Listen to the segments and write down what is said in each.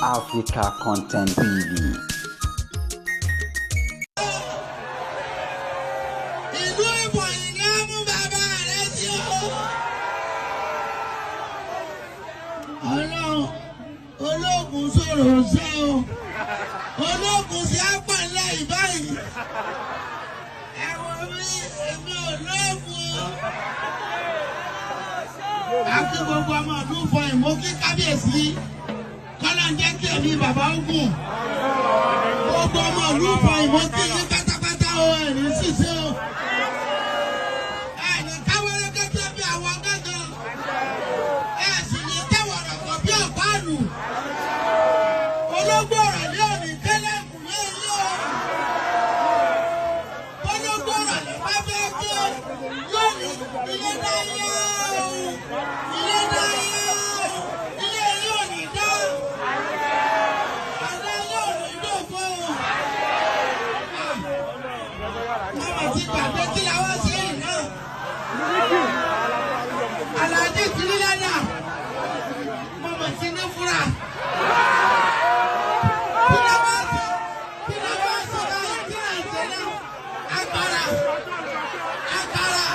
Africa Content TV. Ìlú Ìbòyí ni á mú bàbá rẹ̀ sí o. Ọlọ́run ológun sọ̀rọ̀ ṣẹ́ o. Ológun sí apá ńlá ìbáyìí. Ẹ̀wọ̀n mi èmi ò lóògùn o. Àti gbogbo ọmọ ọdún fọ ìmọ̀ kí kábíyèsí. Kọ́lá ń jẹ́ kí ẹ̀mí bàbá ó gùn. Gbogbo ọmọ ọdún fọ ìmọ̀ kí yín pátápátá o, ẹ̀rín ṣiṣẹ́ o. Ẹ̀ní káwéré kẹ́kẹ́ bí àwọn gángan. Ẹ̀ sì ní tẹ̀wọ̀rọ̀ kọ̀ bí ọ̀páàlù. Ológbò ọ̀rọ̀ ní òní tẹ́lẹ̀ kù lé yín o. Ológbò ọ̀rọ̀ lè bá fẹ́ gbé yóò ní ilé dáyé o. Ilé dáyé o. Ilé yóò ní dá. Àlá yóò ní dòfo o. Màmá ti gbàgbé kí la wá sí yìí náà. Àlàjì ti rí lẹ́nà. Màmá ti ní fúra. Kí la wá sí? Kí la wá sí báyìí? Kí là ń ṣe náà? Agbára. Agbára.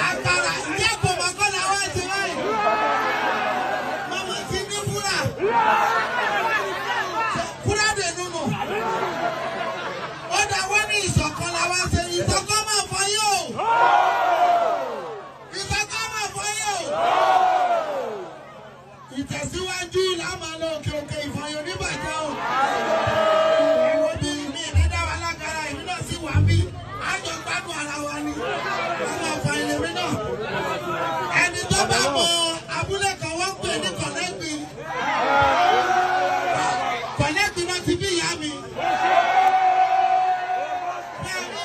Agbára. Ǹjẹ́ kò mọ̀ kọ́ la wá sí báyìí? Màmá ti ní fúra. Fúra dè nínú. Ó dà wọ́n ní ìṣọ̀kan la wá ṣe. Ìṣọ̀kan máa fọ yóò. Ìṣọ̀kan máa fọ yóò. Ìtẹ̀síwájú là máa lọ òkè òkè ìfọyín oníbàjẹ́ o. Ẹ̀rọ bí mi ní dá wa lágara, èmi náà sì wà bí. A jọ gbádùn ara wa ni. Ọmọ ọ̀fọ̀yìn lèmi náà. Ẹni tó bá mọ abúlé kan wọ́n ń pè ní Kọ̀lẹ́gbin. Kọ̀lẹ́gbin náà ti bí ìyá mi. Bẹ́ẹ̀ni,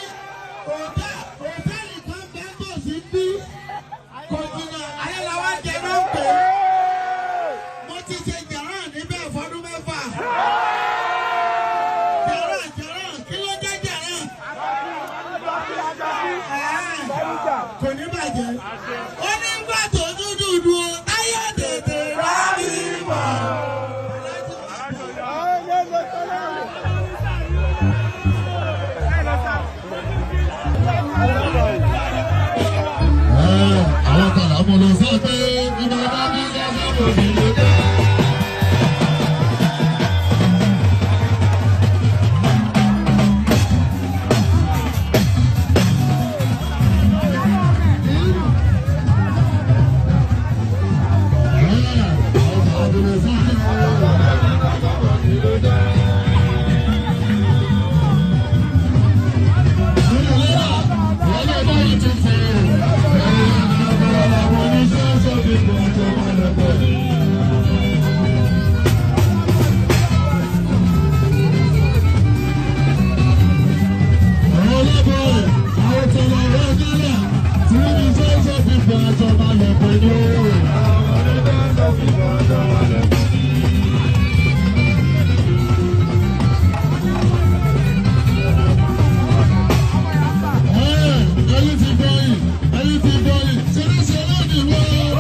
hòtẹ́ẹ̀lì kan bẹ́ẹ̀ tó sí bí. Kò jìnnà, ayélujára jẹ náà ń pè é. Mo ti ṣe jàrán níbẹ̀ fọdún mẹ́fà. Jàrán jàrán kí ló jẹ́ jàrán? Kò ní bàjẹ́. Ó ní gbà tó dúdú dúró, táyà tètè rà mí bọ̀. Àwọn kan làwọn lọ sọ pé ìmọ̀ bá bí lọ́sọ̀rọ̀ òbí ló dé. Àwọn kan lọ sọ pé ìmọ̀ bá bí lọ́sọ̀rọ̀ òbí ló dé. Ẹyin ti bọ́yì, ẹyin ti bọ́yì, ṣeré-ṣeré ni wọ́n.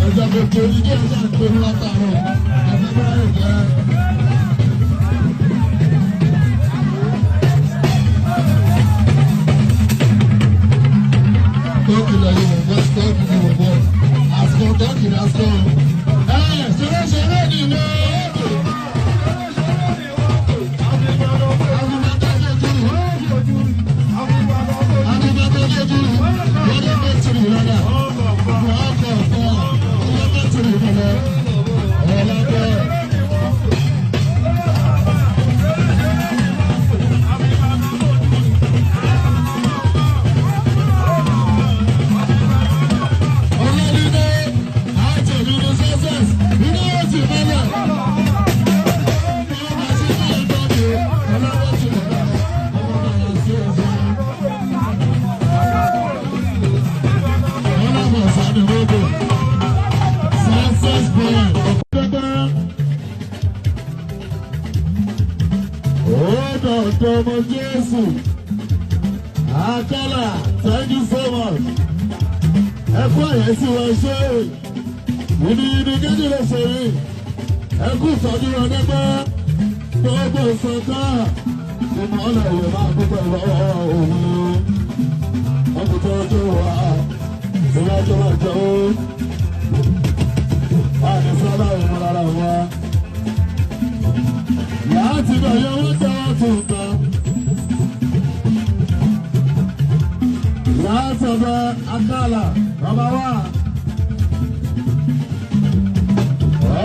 Ẹjọ́ gbogbo ilé ẹjọ́ ìpinnu látàárọ̀, ẹgbẹ́ bá rẹ̀ jẹ́. Tọ́kì lọ yìí wọ̀ bọ́, tọ́kì ni wọ̀ bọ́. Àsìkò tọ́kì ní àsìkò. Ẹ ṣeré-ṣeré ni wọ́n. Ọmọ Jésù. Akala, thank you so much. Ẹ kú àyẹ̀sí wọn ṣe. Ìdí kéjì lè ṣe rí. Ẹ kú ìtọ́jú wọn dẹ́gbẹ́. Gbogbo ìsọ̀tà. Ìmọ̀lẹ̀ ìwé máa dúpẹ́ lọ́wọ́ òun. Wọ́n ti tọ́jú wa. Ìwájú wa jẹ́ ó. Àdìsọ́lá ìmọ̀lára wa. Láti bẹ̀yẹ̀ wọ́n tẹ́ wọ́n tún tán. Látọ̀dọ̀ Akala, bàbá wa.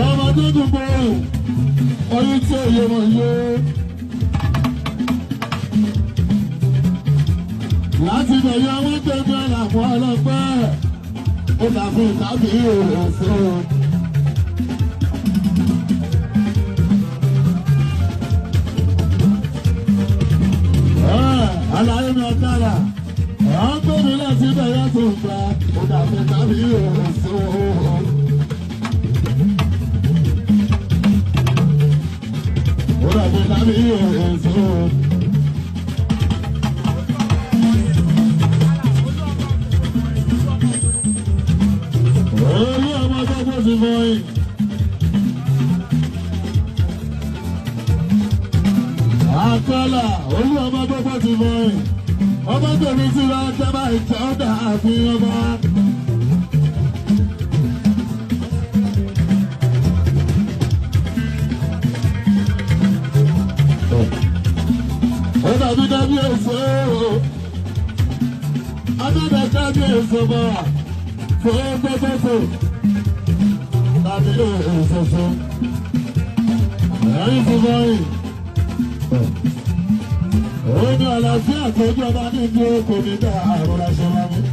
Ọmọ tó dùn bọ̀rù, oyún tí òye mọ̀ yé. Láti bẹ̀yẹ̀ wọ́n tẹ́gbẹ́ làwọn ọlọ́pẹ́. Ó dà fún ìtàbí òfin. Àlàyé mi Akala. Àwọn tó ní láti bẹ̀rẹ̀ tó ń gba ọ̀dà fún tàbí òṣù. Ọ̀dà fún tàbí òṣù. Olú ọmọ tó kó sí fún yín. Akala, olú ọmọ tó kó sí fún yín. Ọba tèmi tí wọ́n jẹ́ ìjọ ọ̀dà àfihàn ọba. Ó dàbí kábíyèsí o. Adọ́dà kábíyèsí ọba. Fún gbogbogbò. Tàbí èsoso. Ẹ̀yìn fún bọ́yì. Ó ní àlàáfíà tó jọba ní ìlú kò ní dá àrùn aṣọ lábẹ́.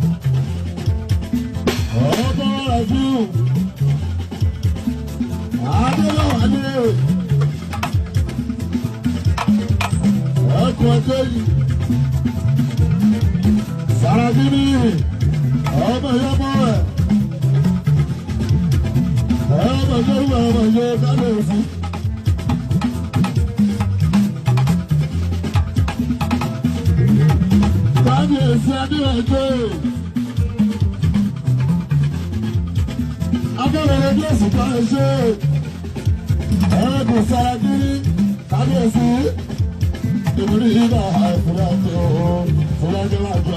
Ọ̀pọ̀ ọ̀rọ̀ Adébọ̀wálé ẹkùn ẹgbẹ́ yìí. Sàràkí ní ọmọ ìyọ́mọ rẹ̀. Ọmọ ìyọ́mọ ọmọ ìyọ́ kábíyèsí. Kábíyèsí Adéwájú. Akẹ́rẹ̀rẹ̀ bí èsì kan ṣe. Ẹ̀rọ Sàràkí ní kábíyèsí. Ìrírí ibà ìfúrájọ ìfúrájọ àjọ.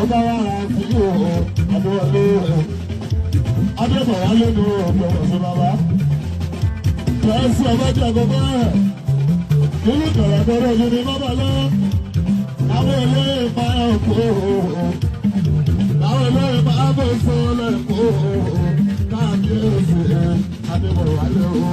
Ọba wa ra fi òhò Adéwọlé. Adébọ̀wálé ní òkè ọ̀sẹ̀ bàbá. Kẹ̀sì ọba jẹ́ àkọ́kọ́ rẹ̀. Nínú kẹ̀rẹ̀kẹ̀rẹ̀ yìí ni bàbá lọ. Àwọn olóyè máa ń kó. Àwọn olóyè máa ń bọ̀ sọ́lẹ̀ kó. Kábíyèsí Adébọ̀wálé o.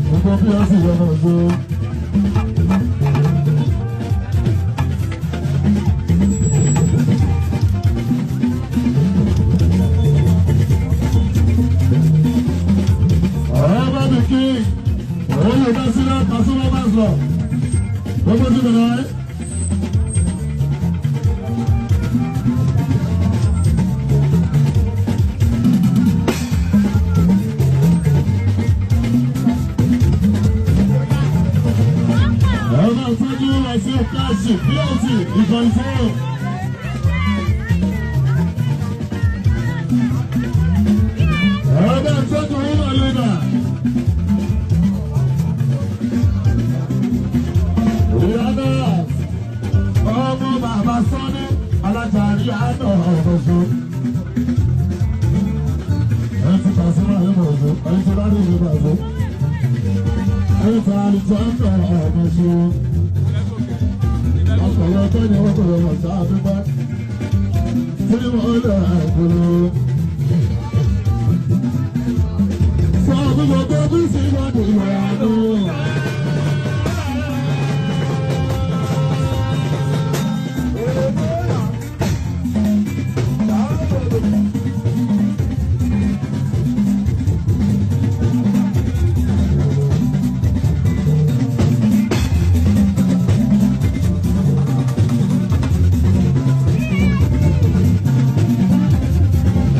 Gbogbo bí wọ́n sì yọ ọmọ òjò. Ọ̀rẹ́ bá mi kí òun yóò bá sílẹ̀ Pasuma bá sọ. Gbogbo ti bẹ̀rẹ̀ ẹ́. Ọ̀rẹ́ tọ́jú àti káàṣì plt ìkànnì fún. Ọ̀rẹ́ tọ́jú woman leader. Rihanna ọmọ bàbá Sọ́ní alájà Rihanna ọ̀gbọ̀nsọ. Ẹni tí Pasuma yóò mọ̀ ọ̀gbọ̀n, ẹni tí Ládé yóò mọ̀ ọ̀gbọ̀n. Ẹni tí Alìjọ́ndà ọ̀gbọ̀nsọ. Ọkọ̀lọ́ tó ní wọ́n kọ̀lọ́ wọ̀ sáà dúpẹ́. Tí wọ́n lè gbòòrò. Sọ fún gbogbo bí sí wọ́n ti wà lóò.